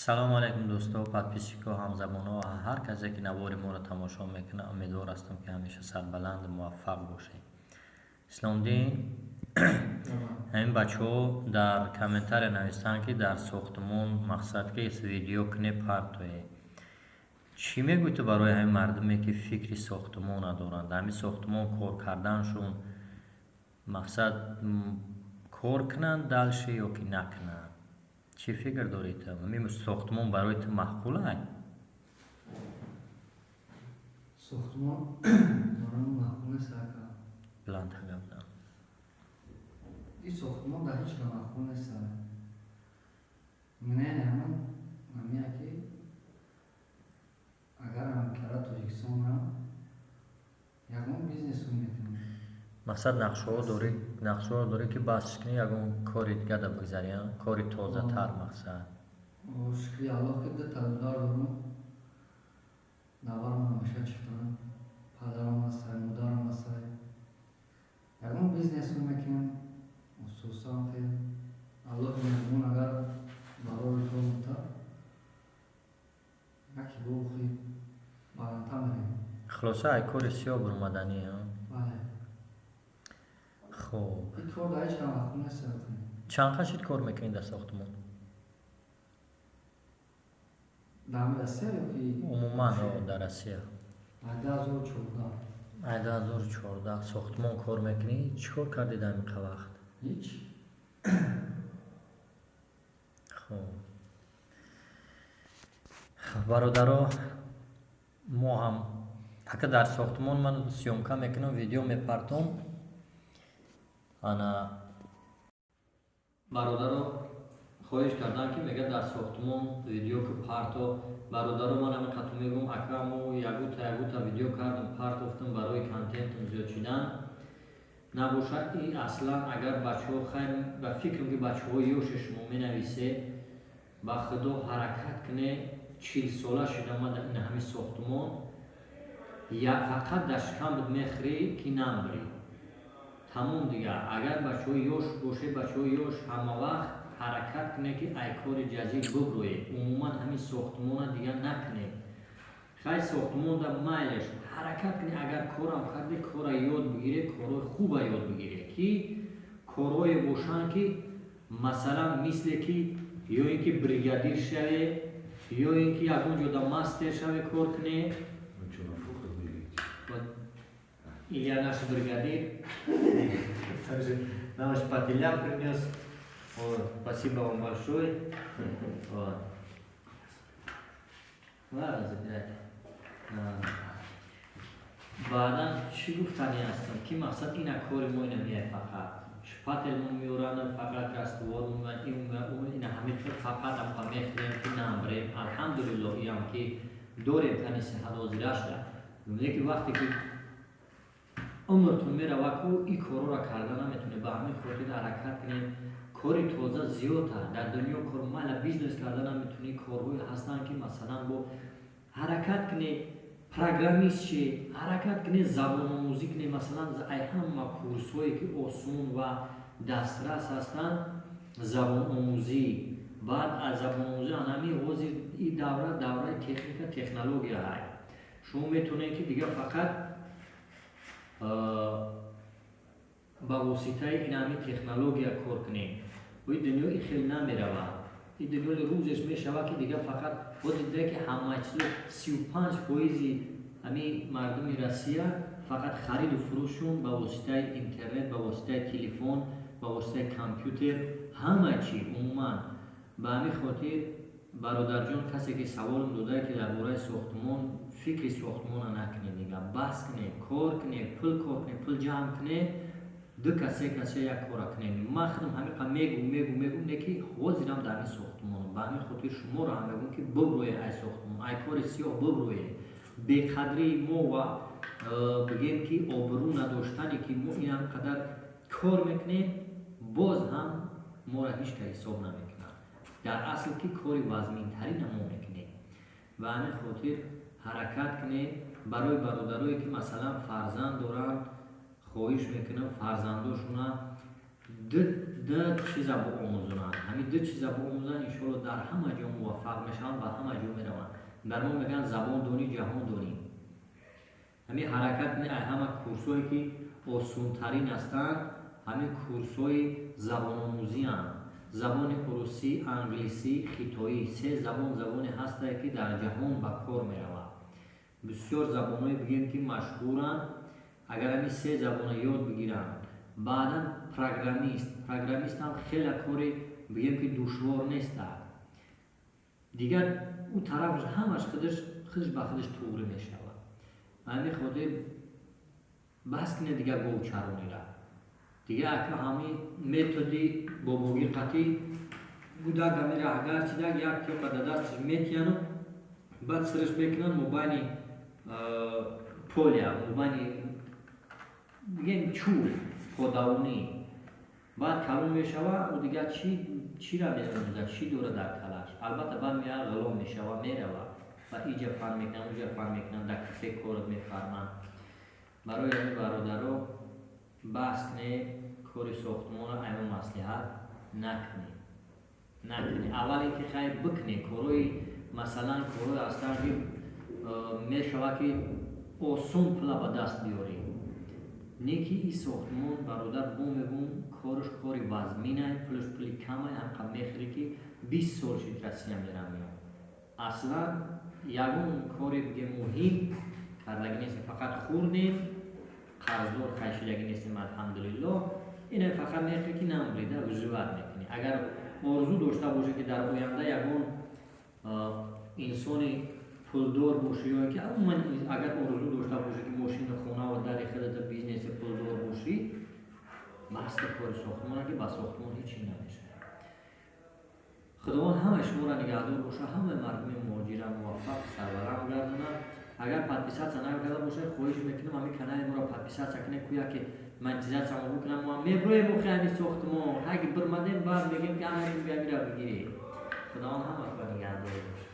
Салому алайкум, дӯсто, подписчико, ҳамзабонҳо ва ҳар касе, ки навори моро тамошо мекунад. Умедвор ҳастам, ки ҳамеша сарбаланду муваффақ бошед. Исломдин, ҳамин бачаҳо дар комментария навистанд, ки дар сохтмон, мақсад, ки видео куне, партое. Чӣ мегӯӣ ту барои ҳамин мардуме, ки фикри сохтмона доранд, дар ҳамин сохтмон кор карданшон, мақсад, кор кунанд дальше ё ки накунанд? Чӣ фикр дорӣ ту? Ҳамин сохтмон барои ту маъқулай? Сохтмон барои маъқул нест, ака. Баландтар гап зан. Ин сохтмон дар ҳеҷ ка маъқул нест. Мнение ман ҳамия, ки агар ҳамкара Тоҷикистон рам, ягон бизнесу мекунам. Мақсад, нақшаҳо дорӣ, ки бас кунӣ, ягон кори дигар бигзарӣ, кори тозатар, мақсад? Шукри Аллоҳ, ки дута дудар дорам, наварам ҳамеша чифтан, падарам ҳастай, модарам ҳастай. Ягон бизнесу мекунем хусусан, ки Аллоҳи меҳрубон агар барори кор мута, яке бухи баландтар мерем. Хулоса, ай кори сиёҳ баромаданӣ? Бале. Хуб. Ин кор дар ҳеҷ ка маъқул нест. Чанд қашид кор мекунӣ дар сохтмон? Дар ҳамин Россия ё ки? Умуман, дар Россия. 2014. Ай 2014 сохтмон кор мекунӣ. Чӣ кор кардӣ дар ин вақт? Ҳеҷ. Хуб, бародаро, мо ҳам ака дар сохтмон ман съёмка мекунам, видео мепартом. Ана, бародаро хоҳиш кардам, ки мега, дар сохтмон видео ки парто. Бародаро, ман ҳамин қату мегӯм, ака, мо ягута ягута видео кардам, партофтам барои контентам зиёд шидан набошад. И аслан агар бачаҳо, хайр, ба фикрам, ки бачаҳои ёше шумо менависе, ба Худо, ҳаракат куне. 40-сола шуда ман дар ин ҳамин сохтмон, фақат дар шикамбит мехӯрӣ, ки намбирӣ, тамом дигар. Агар бачаҳои ёш боше, бачаҳои ёш ҳама вақт ҳаракат кунед, ки ай кори ҷазир буброед. Умуман ҳамин сохтмона дигар накунед. Хай, сохтмонда майлеш, ҳаракат кунед, агар корам карде, кора ёд бигиред, корҳои хуба ёд бигиред, ки корҳое бошанд, ки масалан, мисле ки ё ин ки бригадир шаве, ё ин ки ягон ҷода мастер шаве, кор кунед. Илья наш бригадир. Также нам шпателя принес. Вот, спасибо вам большое. Вот. Ладно, забирайте. Баъдан чӣ гуфтанӣ ҳастам, ки мақсад, ина кори мо ина меяй, фақат шпателмон меоранд, фақат раствор, ина ҳамин хел, фақат амқа мехӯрем, ки намбирем. Алҳамдулилло, иам ки дорем, тани сиҳат ҳозирашда. Лекин вақте ки умртон мерава ку, ин корҳоро карда наметавонед. Ба ҳамин хотир ҳаракат кунед. Кори тоза зиёд дар дунё, кор майла, бизнес карда наметавонӣ, корҳое ҳастанд, ки масалан, бо ҳаракат кунед, программист шед, ҳаракат кунед, забономӯзӣ кунед. Масалан, ай ҳама курсҳое, ки осон ва дастрас ҳастанд, забономӯзӣ. Баъд аз забономӯзӣ, анами ҳозир и давра давраи техника, технология ҳай. Шумо метавонед, ки дигар фақат ба воситаи ин ҳамин технология кор кунед. Ои дунё и хел намеравад. И дунёи рӯзеш мешавад, ки дигар фақат ҳозир дида, ки ҳама чизо, 35 фоизи ҳамин мардуми Россия фақат хариду фурӯшшон ба воситаи интернет, ба воситаи телефон, ба воситаи компютер, ҳама чи умуман. Ба ҳамин хотир, бародарҷон, касе ки саволам додае, ки дар бораи сохтмон, фикри сохтмона накунед, дигар бас кунед, кор кунед, пул кор кунед, пул ҷамъ кунед, ду кас, се кас як кора кунед. Ман худам ҳамиқа мегум, мегум, мегум, не ки ҳозирам дар ҳамин сохтмонам. Ба ҳамин хотир шуморо ҳам мегӯм, ки буброед ай сохтмон, ай кори сиёҳ буброед. Беқадрии мо ва бигем, ки обрӯ надоштане, ки мо ин ҳам қадар кор мекунем, боз ҳам моро ҳеҷ кас ҳисоб намекунад. Дар асл ки кори вазминтарина мо мекунем. Ба ҳамин хотир ҳаракат кунед. Барои бародарое, ки масалан фарзанд доранд, хоҳиш мекунам, фарзандошуна ду чиза биомӯзонанд. Ҳамин ду чиза биомӯзанд, иншоалло, дар ҳама ҷо муваффақ мешаванд ва ҳама ҷо мераванд. Дар мо мегӯянд: «Забон донӣ, ҷаҳон донӣ». Ҳамин ҳаракат, ҳама курсҳое, ки осонтарин ҳастанд, ҳамин курсҳои забономӯзианд. Забони урусӣ, англисӣ, хитоӣ — се забон, забоне ҳастае, ки дар ҷаҳон ба кор меравад. Бисёр забонҳое, бигӯем, ки машҳуранд. Агар ҳамин се забона ёд бигиранд, баъдан программист, программистам хеле кори, бигӯем, ки душвор нестад. Дигар ӯ тарафаш ҳамаш худаш худаш ба худаш туғрӣ мешавад. Ба ҳамин хотир бас кунед дигар говчаронира. Дигар ака, ҳамин методи бобогӣ қатӣ гудак ҳами раҳгар чидак як тёка да дасташ метияну баъд сириш мекунанд мобайни поля, мобайни, бигем, чӯб подавонӣ. Баъд калон мешава, ӯ дигар чӣ чира меомӯзад, чӣ дорад дар калаш? Албатта, баъд меяд, ғулом мешава, мерава ва иҷа фан мекунанд, уҷа фан мекунанд, дар кафе корот мефарманд. Барои ҳамин, бародаро, бас кунед кори сохтмонро. Аймо маслиҳат накунед, накунед. Аввал ин ки хайр бикунед корҳои, масалан, корҳое ҳастанд, ки мешавад, ки осон пула ба даст биёрӣ. Не ки ин сохтмон, бародар, бо мегӯм, кораш кори вазминай, пулаш пули камай, ҳамқа мехӯрӣ, ки 20 сол шид Россия мерам меом, аслан ягон кори, бигем, муҳим кардагӣ нестем, фақат хӯрдем, қарздор кашидагӣ нестем, алҳамдулиллоҳ. Ина фақат мехӯрӣ, ки намбрида, выживать мекунӣ. Агар орзу дошта бошӣ, ки дар оянда ягон инсони пулдор бошӣ, ё ки умуман агар орзу дошта бошӣ, ки мошину хона ва дари худата, бизнеси, пулдор бошӣ, баста кори сохтмона, ки ба сохтмон ҳечи намешавад. Худованд ҳамаи шуморо нигаҳдор бошад, ҳамаи мардуми муҳоҷира муваффақ, сарбаланд гардонад. Агар подписаться накарда бошед, хоҳиш мекунам, ҳамин канали моро подписаться кунед, кӯя ки монетизатсия мо бикунам, мо меброем. Охи, ҳамин сохтмон ҳаги бирмадем, баъд мегӯем, ки ҳамин бигира бигиред. Худованд ҳаматро нигаҳдор бошад.